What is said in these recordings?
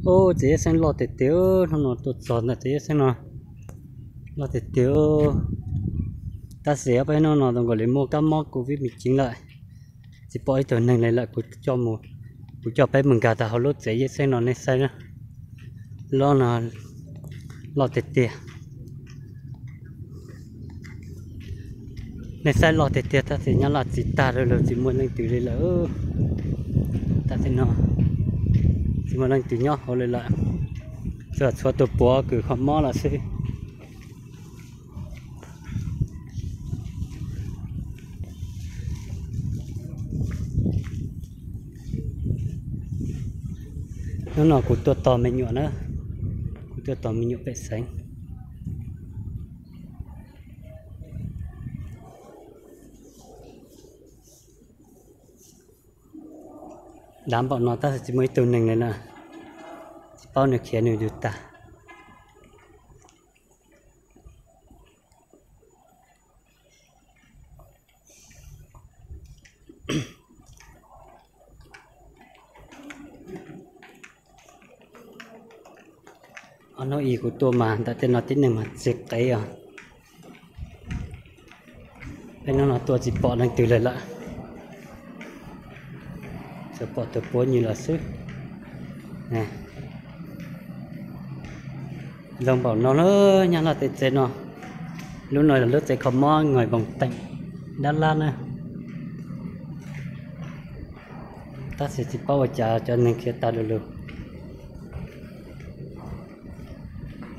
Ub, txiv Yaj Xeeb loj tiag tiag, hnub no tuaj txog ntawm txiv Yaj Xeeb no loj tiag tiag. Tab sis peb hnub no zoo nkaus li muaj kab mob covid me ceev lawm, tsis pom ib tug neeg li lawm. Kuv coj peb mus nkag tau hauv lub tsev Yaj Xeeb no nej saib na, loj no, loj tiag tiag. Nej saib loj tiag tiag tab sis nyob laj tsis tag lawm, tsis muaj leej twg li lawm. Tab sis no tsis muaj leej twg nyob hauv li lawm, tsuas tshuav tus puav kws kho mob lawm xwb. Hnub no kuv tuaj tos me nyuam na, kuv tuaj tos me nyuam pem xeev. Dav npaum no tab sis tsis muaj ib tug neeg li na, tsis paub nws khiav nws yus tag. Ob hnub ib kuv tuaj mas ntawm tej no tib neeg mas tsis qev os. Peb hnub no tuaj tsis pom leej twg li lawm, tsuas pom tus puav nyias lawm xwb. Zoo npaum no lawm nyob laj tej tsev no. Lub no yog lub tsev kho mob Ngòi Voos Teem, Dab Lab na. Tab sis tsis paub ua cas cov neeg khiav tag lug lug.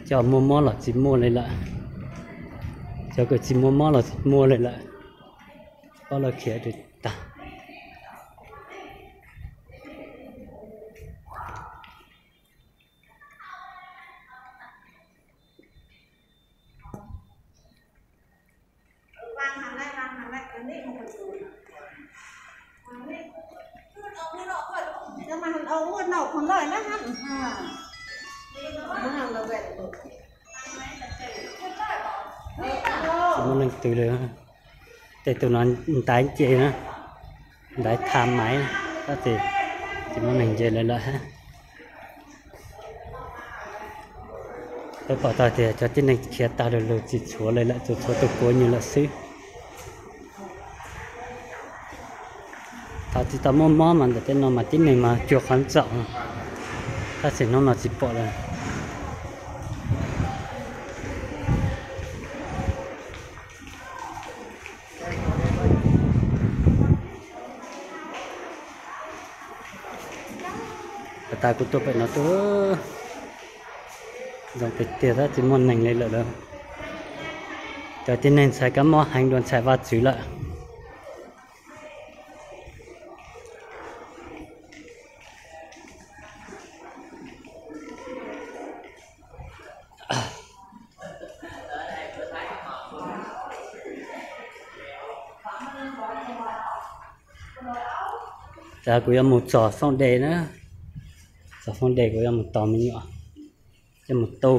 Cov muaj mob los tsis muaj li lawm, cov kws tsis muaj mob los tsis muaj li lawm, tsis paub lawv khiav rau tag. Tsis muaj leej twg li. Tej tus no ntaiv nce na, ntaiv tha maiv, tab sis tsis muaj neeg nce li lawm hab. Peb pom tau tias cov tib neeg khiav tag lug lug tsis tshuav li lawm, tsuas tshuav tus puav nyias lawm xwb. Thaum tsis tau muaj mob mas ntawm tej no mas tib neeg mas cuag qhov ntxaum, tab sis hnub no tsis pom lawm. Has tas kuv tuaj pem no tuaj, zoo tiag tiag tab tsis muaj neeg li lawm. Cov tib neeg ntshai kab mob heev dua ntshai Vajtswv lawm. Kuv yuav mus txog Fooj Des na, txog Fooj Des kuv yuav mus tos me nyuam, yuav mus tu.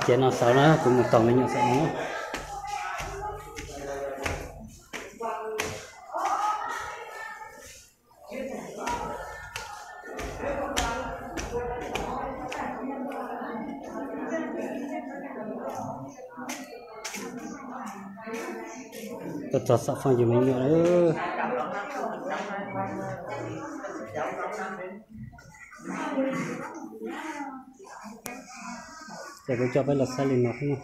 Ces no xaus na, kuv mus tos me nyuam xaum no. Tuaj txog xam faj yus me nyuam lawm. Ces kuv coj peb los saib li no xwb na.